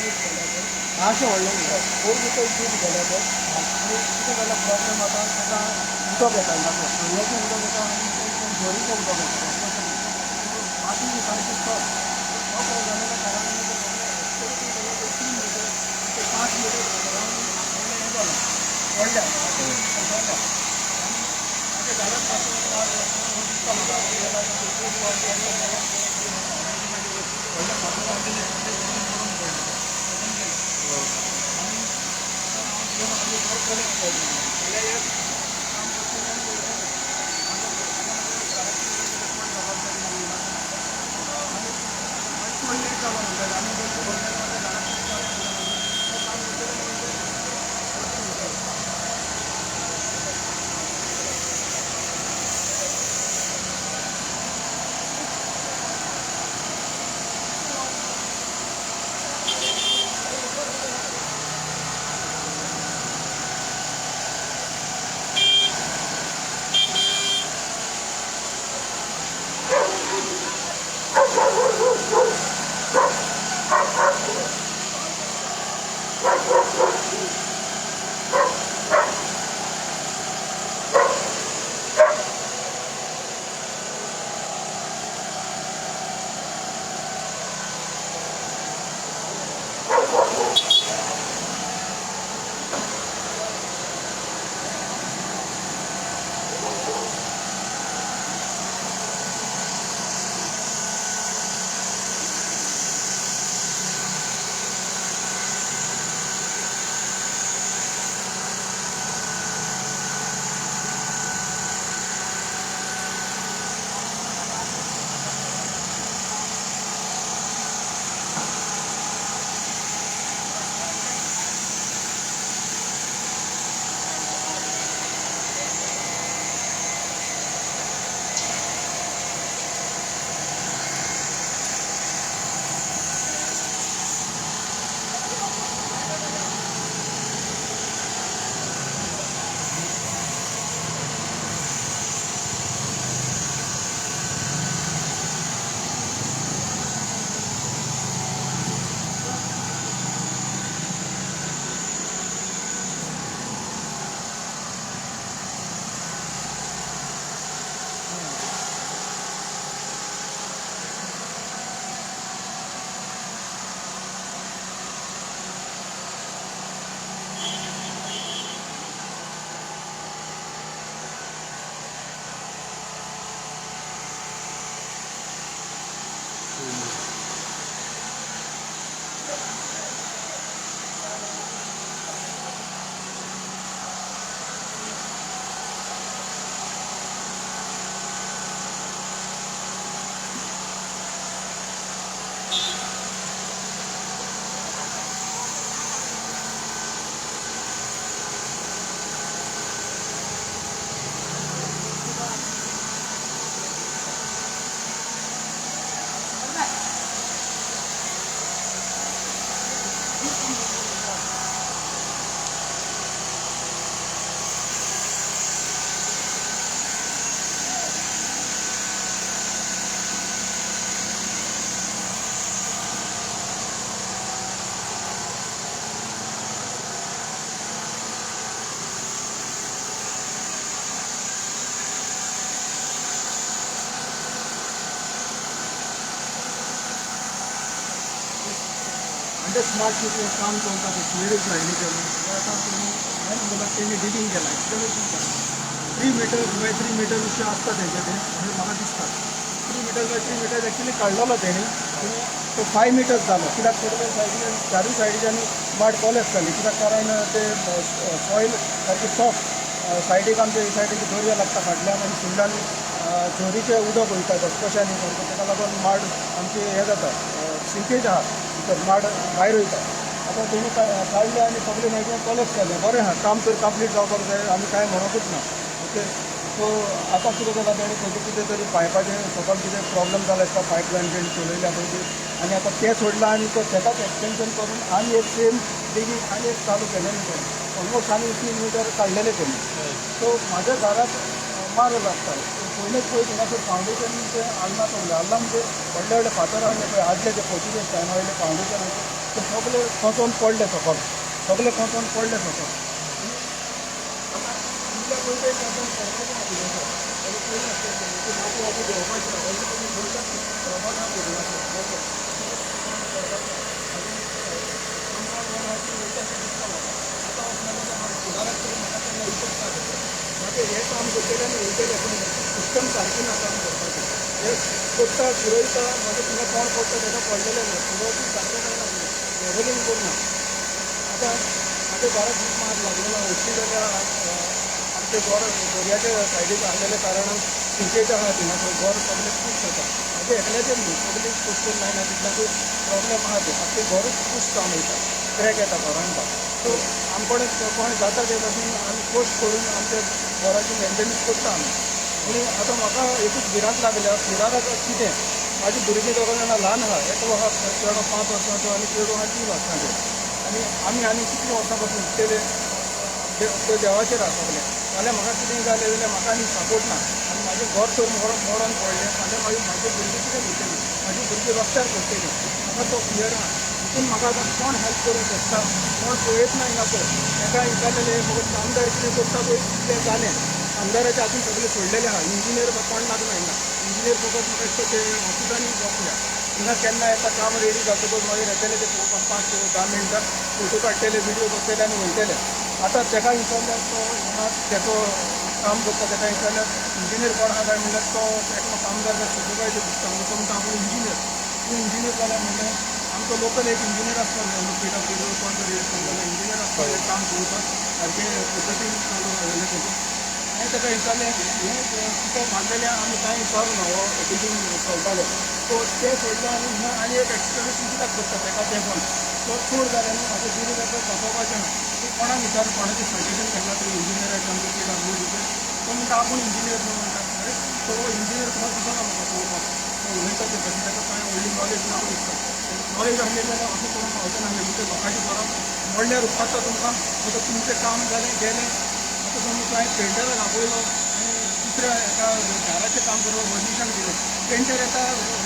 Deep गेल्या पळय. मातशें व्हडलें न्ही. 4 मिटर डीप गेल्या पळय. आनी कितें जालां प्रॉब्लम आतां ताका उदक येता हांगासर, तळयेचें उदक येता आनी झरीचें उदक येता. माती सारकी सॉफ्ट सॉफ्ट जाल्ल्या कारणान तें सगळें एक्सकवेशन केलें तें 3 मिटर ते 5 मिटर अरावंड सगळें हें जालां, पडल्या कोसळ्ळ्या. आनी म्हाज्या घरांत मातशें दिसता म्हाका व्हडले फातर आसलेले ते पडून पडले पडून गेले. आनी आतां हांव भिवन म्हजें घर कलेक्ट पडलें जाल्यार एक काम करतलें आनी वयतलें. आतां म्हज्या घराची कोण जबाबदारी मागीर आनी मागीर चड लेट जालो म्हणटाले आमी जर म्हाज्या घराक कितें जालें जाल्यार मागीर तें काम करतलें आनी वयतलें. स्मार्ट सिटी काम चलता तें सिवरेज लायनीचें आतां तेणी हांवें म्हणलां तेणी डिगींग केलां, एक्सकवेशन केलां. 3 मिटर बाय 3 मिटर अशें आसता तेंचें तें अशें म्हाका दिसता. 3 मिटर बाय 3 मिटर एक्चुली काडलेलो तेणी, पूण तो 5 मिटर्स जालो कित्याक सगळे सायडीन चारूय सायडीच्यान माड कोलेप्स जाली कित्याक कारण ते सॉयल सारकी सॉफ्ट सायडीक आमच्या सायडीक दर्या लागता फाटल्यान आनी फुडल्यान झरीचें उदक वयता घसघश्यांनी सारकें, ताका लागून माड आमचें हें जाता, सिंकेज आहा भितर, माड भायर वयता. आतां तेणी काडलें आनी सगळे सायडीन कोलेप्स जालें. बरें आहा, काम तर कंप्लीट जावपाक जाय, आमी कांय म्हणकूच ना. ओके, सो आतां कितें जालां तेणी खंयचें कितें तरी पायपाचें सकयल कितें प्रॉब्लम जाला आसता, पायपलायन तेणी चलयल्या पळय ती, आनी आतां तें सोडलां आनी तो तेकाच एक्सटेंशन करून आनी एक सेम डिगींग आनी एक चालू केलें तेणें. ऑलमोस्ट आनी 3 मिटर काडलेलें तेणी. सो म्हाज्या घराक मार लागता पयलेच पळय थिंगासर फावंडेशन तें आल्लां सगळें, आल्लां म्हणजे व्हडले व्हडले फातर आसले पळय आदले ते पोर्चुगीज टायमा वयले फावंडेशन ते सगळे कोंचोन पडले सकल, सगळे कोंचोन पडले सकल. आतां इतल्या पयलीं कोंचोन पडपाचें आहा थिंगासर. माती वाती देंवपाची आहा. अशें तुमी बोलतात, रोबोट आहा थिंगासर. पडपाचें आनी कंपाउंड वॉल आहा ती वयता अशें दिसता म्हाका. आतां वचना जाल्यार म्हाका फुडाराक तरी म्हाका तेन्ना इफेक्ट ना तेचो. म्हाका हें काम करतलें आनी वयतलें, पूण सिस्टम सारकी ना काम करपाची. हे कोत्ता पुरयता, मागीर थिंगा कोण पडटा तेका पडलेलें ना, पुरोवपी सारकें जायना, फुडें लेवलिंग करना. आतां म्हाज्या घराक खूब मार लागलेलो हरशीं जाल्यार आमचें घर दर्याच्या सायडीक आसलेल्या कारणान सिंकेज आहा थिंगासर, घर सगळें कूस जाता. म्हाजें एकल्याचें न्हू, सगळीं कोस्टल लायन आहा तितल्यांकूय प्रॉब्लम आहा. ते आख्खें घरूच कूस जावन वयता, क्रॅक येता घरांक. सो आमकडे कोण जाता ते भाशेन आमी कश्ट करून आमच्या घराची मेंटेनन्स करता आमी. पूण आतां म्हाका एकूच भिरांत लागल्या, फुडाराक कितें. म्हाजी भुरगीं दोगां जाणां ल्हान आहा, एकलो आहा चेडो 5 वर्सांचो आनी चेडूं आहा 3 वर्सांचें. आनी आमी आनी कितलीं वर्सां पासून उरतले ते देवाचेर आहा सगळें. फाल्यां म्हाका कितेंय जालें जाल्यार म्हाका आनी सपोर्ट ना. आनी म्हाजें घर तर मोडोन पडलें, फाल्यां मागीर म्हाजी भुरगीं कितें करतलीं, म्हाजी भुरगीं रस्त्यार पडटलीं. म्हाका तो फियर आहा. हितून म्हाका आतां कोण हेल्प करूंक शकता, कोण पळयत ना हिंगा पळय. ताका विचारलेलें फकत कामदार कितें करता पळय तितलें जालें. कामदाराचे हातून सगळें सोडलेलें आहा. इंजिनियर कोण लागना हिंगा. इंजिनियर फकत म्हाका दिसता ते ऑफिसांनी बसल्या. हिंगा केन्ना येता, काम रेडी जातकच मागीर येतले ते पळोवपाक 5-10 मिनटां फोटो काडटले, व्हिडियो करतले आनी वयतले. आतां ताका विचारल्यार तो हिंगा तेचो काम करता, ताका विचारल्यार इंजिनियर कोण आहा काय म्हणल्यार तो एकलो कामदार काय सुपरवायजर दिसता. म्हणजे तो म्हणटा आपूण इंजिनियर. तूं इंजिनियर जाल्यार म्हणल्यार आमचो लोकल एक इंजिनियर आसपाक जाय, पीडब्ल्यूडी कोण तरी जाल्यार इंजिनियर आसपाक जाय, काम पळोवपाक सारकें पद्दतीन चालू आहा जाल्यार तेजें. हांवें ताका विचारलें हें कितें मारलेलें आमी कांय विचारूं ना, हो डिगींग चलतालें. सो तें सोडलें आनी हिंगा आनी एक एक्सकवेशन कित्याक करता ताका तें पण सो चड जालें न्हू. म्हाजें दुरीग आतां सोंपोवपाचें ना. तूं कोणाक विचार, कोणाचें सजेशन घेतलां तूं इंजिनियराचें आमचें पीडब्ल्यूडीचें. तो म्हणटा आपूण इंजिनियर न्हू म्हणटा. अरे तो इंजिनियर कसो दिसना म्हाका पळोवपाक. तो उलयता ते भाशेन ताका कांय व्हडली नॉलेज ना दिसता. नॉलेज आसलें जाल्यार अशें करूंक पावचें नासलें. तुमच्या लोकांचें घरां मोडल्यार उपकारता तुमकां, फकत तुमचें काम जालें गेलें. आतां समज हांवें पेंटराक आपयलो आनी दुसऱ्या एका दाराचें काम करपाक वर्निशाक दिलें. पेंटर येता,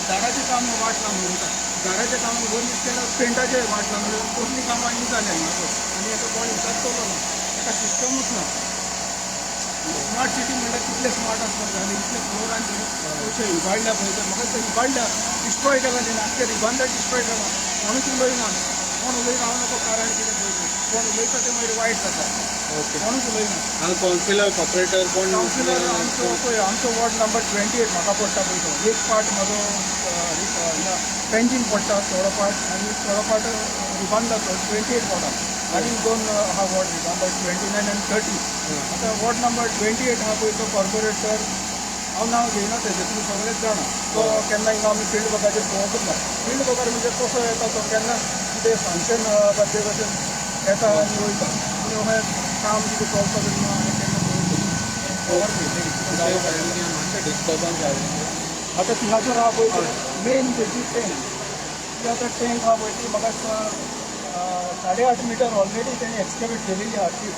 दाराचें काम वाट लावन उडयता. दाराच्या कामाक वर्नीश केल्यार पेंटाचें वाट लावन उडयता. कसलीं कामां हीं जालीं हांगासर. आनी हेका कोण विचारतलो ना, हेका सिस्टमूच ना. स्मार्ट सिटी म्हणल्यार कितले स्मार्ट आसपाक जाय आनी इतले फ्लोरान पयशे इबाडल्या पळय तर म्हाका दिसता इबाडल्या, डिस्ट्रॉय केला तेणें, आख्खें रिबांदा डिस्ट्रॉय केला. कोणूच उलयना, कोण उलयना हांव नको कारण कितें पळय तें. कोण उलयता तें मागीर वायट जाता. कोणूच उलयना. हांगा कावन्सिलर, कॉर्पोरेटर कोण? कावन्सिलर आमचो पळय, आमचो वॉर्ड नंबर 28 म्हाका पडटा पळय तो. एक पार्ट म्हाजो पेंजीम पडटा थोडो पार्ट आनी थोडो पार्ट रिबांदाचो, 28 वॉर्डान. आनी दोन आहा वॉर्ड रिबांदा, 29 आनी 30. आतां वॉर्ड नंबर 28 आहा पळय तो कॉर्पोरेटर, हांव नांव घेयना तेजें, तुमी सगळेच जाणा. तो केन्ना हिंगा आमी फिल्ड वर्काचेर पळोवंकच ना. फिल्ड वर्कार म्हणजे कसो येता तो, केन्ना कितें फंक्शन बड्डे कशें येता आनी वयता. पूण अशें काम कितें चलता तेन्ना हांवें केन्ना पळोवंक खबर पळयलेली. मातशें डिस्टर्बन्स जालें. आतां थिंगासर आहा पळय मेन तेजी टँक, ती आतां टँक आहा पळय ती म्हाका दिसता 8.5 मिटर ऑलरेडी तेणी एक्सकवेट केलेली आहा ती.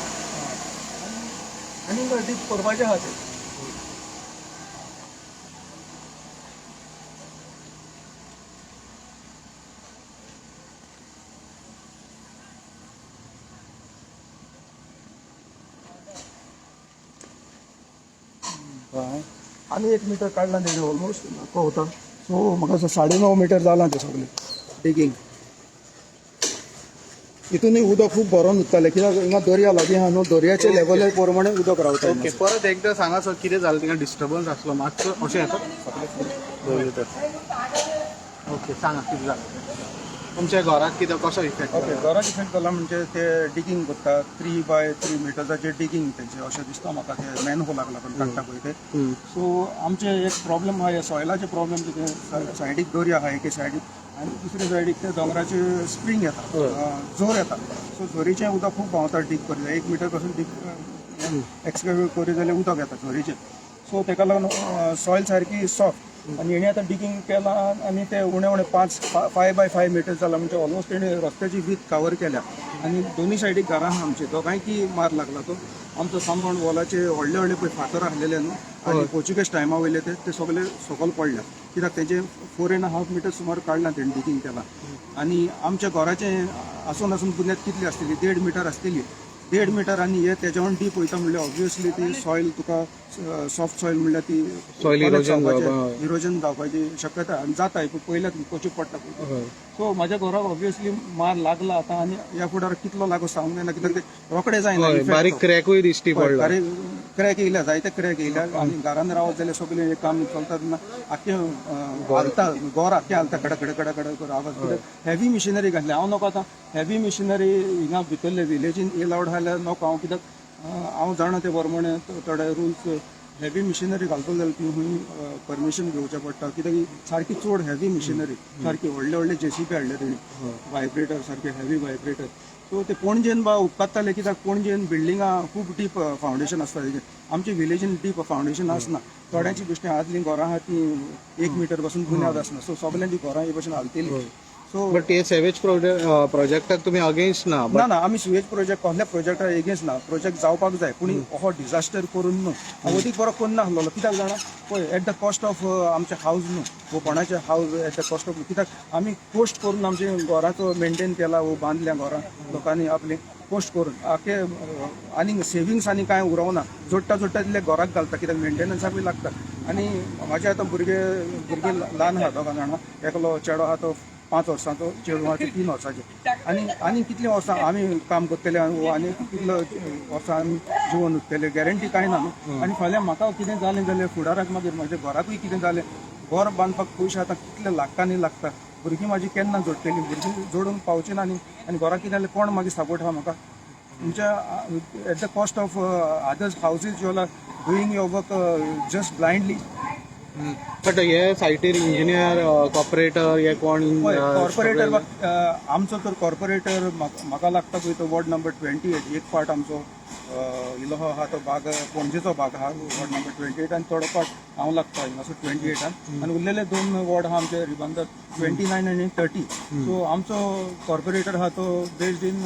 आनी डीप करपाचें आहा तें. आनी 1 मिटर काडलां तेजें ऑलमोस्ट म्हाका वता. सो म्हाका दिसता 9.5 मिटर जालां तें सगळें डिगींग. हितूनय उदक खूब भरोन उरतालें, कित्याक हिंगा दर्या लागीं आहा न्हू, दर्याचे लेवले प्रमाणे उदक रावता. ओके, परत एकदा सांगा सर, कितें जालें थिंगा डिस्टर्बन्स आसलो मातसो अशें येता. ओके, सांगा कितें जालें तुमच्या घराक, कितें कसो इफेक्ट? ओके, घराक इफेक्ट जाला म्हणजे ते डिगींग करता 3 बाय 3 मिटर्साचें डिगींग तेंचें अशें दिसता म्हाका, ते मॅन होलाक लागून काडटा पळय ते. सो आमचे एक प्रॉब्लम आहा, सॉयलाचे प्रॉब्लम, कितें सायडीक दर्या आहा एके सायडीक आनी दुसरे सायडीक ते दोंगराचे स्प्रींग येता, जोर येता. सो झरीचें उदक खूब व्हांवता. डीग करी जाल्यार 1 मिटर पासून डीग एक्सकवेट करी जाल्यार उदक येता झरीचें. सो तेका लागून सॉयल सारकी सॉफ्ट आनी हेणी आतां डिगींग केलां आनी ते उणे उणे 5 बाय 5 मिटर जालां, म्हणजे ऑलमोस्ट तेणी रस्त्याची वीथ कवर केल्या. आनी दोनूय सायडीक घरां आहा आमची, दोगांयकी मार लागला तो. आमचो कंपाउंड वॉलाचे व्हडले व्हडले पळय फातर आसलेले न्हू, आनी पोर्चुगेज टायमा वयले ते, ते सगळे सकयल पडल्या. कित्याक तेजें 4.5 मिटर सुमार काडलां तेणें, डिगींग केलां. आनी आमच्या घराचें आसून आसून बुन्याद कितली आसतली? 1.5 मिटर आसतली. 1.5 मिटर आनी हे तेज्याहून डीप वयता म्हणल्यार ऑब्वियसली ती सॉयल तुका सॉफ्ट सॉयल म्हणल्यार ती Soil erosion जावपा. इरोजन जावपाची शक्यता आनी जाता. पयल्यात कशी पडटा पळय. सो म्हाज्या घराक ऑब्वियसली मार लागला आतां आनी ह्या फुडाराक कितलो लागो सांगूंक जायना, कित्याक ते रोखडें जायना effect बारीक तो. क्रॅकूय दिश्टी पडला. क्रॅक येयल्या, जायते क्रॅक येयल्या. आनी घरान रावत जाल्यार सगळें हें काम चलता तेन्ना आख्खें हालता घर, आख्खें हालता, कड कड कड कड करून आवाज, कित्याक हेवी मिशिनरी घातली. हांव नको आतां हेवी मिशिनरी हिंगा भितरले विलेजीन एलावड आहा जाल्यार नको हांव, कित्याक हांव जाणा ते प्रमाणे थोडे रुल्स. हेवी मिशिनरी घालतलो जाल्यार ती खंय परमिशन घेवचें पडटा, कित्याक ही सारकी चड हेवी मिशिनरी, सारकी व्हडले व्हडले जेसीबी हाडले तेणी, व्हायब्रेटर, सारके हेवी व्हायब्रेटर. सो ते पणजेन बा उपकारताले, कित्याक पणजेन बिल्डिंगां खूब डीप फावंडेशन आसता तेजें. आमच्या विलेजीन डीप फावंडेशन आसना. थोड्यांची बेश्टें आदलीं घरां आहा ती 1 मिटर पासून बुन्याद आसना. सो सगल्यांची घरां हे भशेन हालतली. सो बट हे सेवेज प्रोजेक्टाक तुमी अगेन्स्ट ना? ना ना, आमी सुवेज प्रोजेक्ट कसल्या प्रोजेक्टार एगेन्स्ट ना. प्रोजेक्ट जावपाक जाय, पूण हो डिझास्टर करून न्हू. हांव अदीक बरो करून नासलेलो, कित्याक जाणा पळय, एट the cost of आमचें हावज न्हू वो कोणाचें house at the cost of, कित्याक आमी कोस्ट करून आमचे घराचो मेंटेन केला वो बांदल्या घरां लोकांनी आपली कोस्ट करून आखे आनी सेविंग्स आनी कांय उरोवना, जोडटा जोडटा तितले घराक घालता, कित्याक मेंटेनन्साकूय लागता. आनी म्हाजे आतां भुरगे भुरगीं ल्हान आहा दोगां जाणां. एकलो चेडो आहा तो 5 वर्सांचो, चेडूं आहा तें 3 वर्सांचें. आनी आनी कितलीं वर्सां आमी काम करतले आनी कितलो वर्सां आमी जिवन उरतले, गॅरंटी कांय ना न्हू. आनी फाल्यां म्हाका कितें जालें जाल्यार फुडाराक मागीर म्हाज्या घराकूय कितें जालें, घर बांदपाक पयशे आतां कितले लाखांनी लागता. भुरगीं म्हाजी केन्ना जोडटलीं? भुरगीं जोडूंक पावची ना न्ही. आनी घराक कितें जालें, कोण मागीर सपोर्ट आहा म्हाका? तुमच्या at the cost of others houses you are doing your work just blindly. But हे सायटीर इंजिनियर, कॉर्पोरेटर हे कोण? पळय, कॉर्पोरेटर आमचो तर कॉर्पोरेटर म्हाका लागता पळय तो वॉर्ड नंबर 28 एक पार्ट आमचो इलो आहा तो भाग पणजेचो भाग आहा वॉर्ड नंबर 28 आनी थोडो पार्ट हांव लागता हिंगासर 28आन आनी उरलेले दोन वॉर्ड आहा आमचे रिबंदर, 29 आनी 30. सो आमचो कॉर्पोरेटर आहा तो बेस्ड इन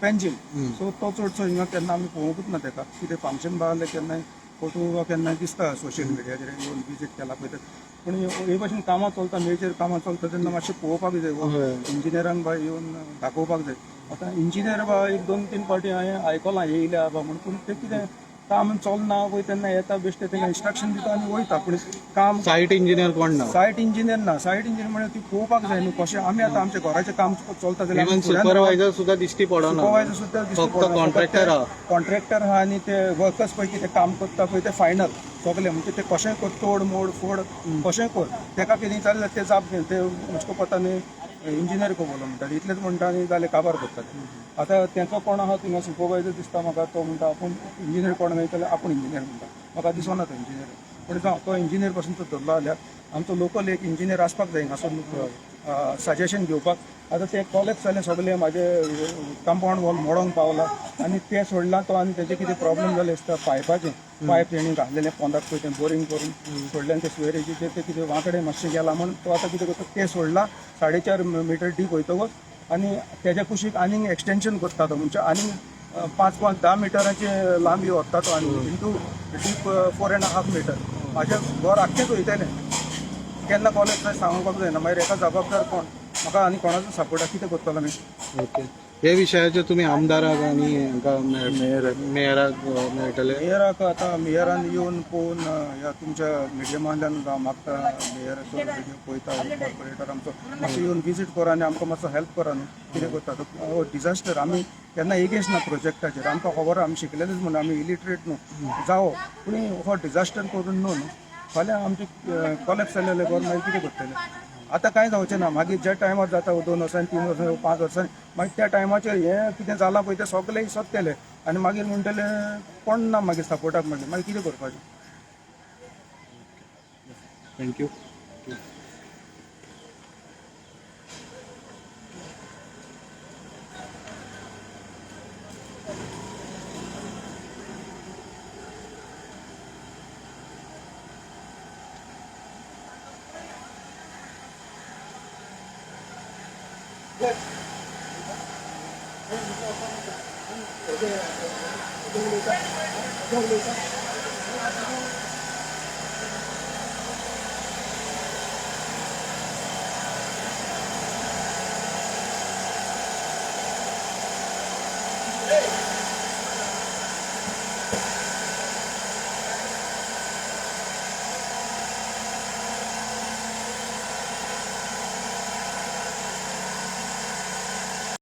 पेंजीम. सो तो चडसो हिंगा केन्ना आमी पळोवंकूच ना तेका. कितें फंक्शन बा जाल्यार केन्नाय फोटो वा केन्नाय दिसता सोशल मिडियाचेर येवन विजीट केला पळय. पूण हे भशेन कामां चलता, मेजर कामां चलता तेन्ना मातशें पळोवपाक जाय, इंजिनियरांक बा येवन दाखोवपाक जाय. आतां इंजिनियर बा एक दोन तीन फावटी हांवें आयकलां येयल्या बा म्हूण, पूण तें कितें काम चलना पळय तेन्ना येता, बेश्टें तेंकां इन्स्ट्रक्शन दिता आनी वयता, पूण काम सायट इंजिनियर कोण ना? सायट इंजिनियर ना. सायट इंजिनियर म्हळ्यार ती पळोवपाक जाय न्हू कशें आमी आतां आमच्या घराचें काम चलता जाल्यार इवन सुपरवायझर सुद्धा दिश्टी पडना. सुपरवायझर सुद्दां दिश्टी फक्त पडना. कॉन्ट्रॅक्टर आहा. कॉन्ट्रॅक्टर आहा आनी ते वर्कर्स पळय कितें काम करता पळय ते फायनल सगळे. म्हणजे ते कशेंय कर, तोड मोड फोड कशेंय कर, तेका कितें जालें ते जाप घेवन ते मुझको पता न्ही, इंजिनियर को बोलो म्हणटा, इतलेंच म्हणटा आनी जालें, काबार करता ते. आतां तेंचो कोण आहा थिंगा सुपरवायझर दिसता म्हाका, तो म्हणटा आपूण इंजिनियर. कोण मेळटले जाल्यार आपूण इंजिनियर म्हणटा. म्हाका दिसना तो इंजिनियर, पूण जावं, तो इंजिनियर पासून तो धरलो जाल्यार आमचो लोकल एक इंजिनियर आसपाक जाय हांगासर सजेशन घेवपाक. आतां तें कॉलेज जालें सगलें, म्हाजें कंपावंड वॉल मोडोंक पावला आनी तें सोडलां तो. आनी तेजें कितें प्रॉब्लम जालें आसता पायपाचें, पायप तेणी घातलेलें पोंदाक पळय, तें बोरींग करून सोडलें आनी तें सुवेरेचें तें कितें वांकडें मातशें गेलां म्हूण तो आतां कितें करता, तें सोडलां 4.5 मिटर डीप वयतकच आनी तेज्या कुशीक आनीक एक्सटेंशन करता तो. म्हणजे आनीक 5 5 10 मिटराचे लांबी व्हरता तो आनी into deep 4.5 meter. म्हाजें घर आख्खेंच वयतलें. केन्ना कॉलेज जाय सांगूंक जायना. मागीर एका जबाबदार कोण म्हाका आनी कोणाचो सपोर्ट, कितें करतलो आमी? ओके, हे विशयाचेर तुमी आमदाराक आनी हांकां मेयराक मेळटले? मेयराक आतां मेयरान येवन पळोवन ह्या तुमच्या मिडियमांतल्यान हांव मागता, मेयराचो व्हिडियो पळयता कॉर्पोरेटर आमचो, मातसो येवन विजीट करा आनी आमकां मातसो हेल्प करा न्हू. कितें करता तो हो डिझास्टर. आमी केन्ना एगेन्स्ट ना प्रोजेक्टाचेर. आमकां खबर आहा, आमी शिकलेलेच म्हूण, आमी इलिटरेट न्हू जावो, पूण हो डिझास्टर करून न्हू न्हू. फाल्यां आमचें कॉलेप्स जालें घर, मागीर कितें करतले? आतां कांय जावचें ना. मागीर ज्या टायमार जाता, 2 वर्सांनी, 3 वर्सांनी, 5 वर्सांनी, मागीर त्या टायमाचेर हें कितें जालां पळय तें सगलें सोदतले आनी मागीर म्हणटले कोण ना मागीर सपोर्टाक. मागीर मागीर कितें करपाचें? Thank you.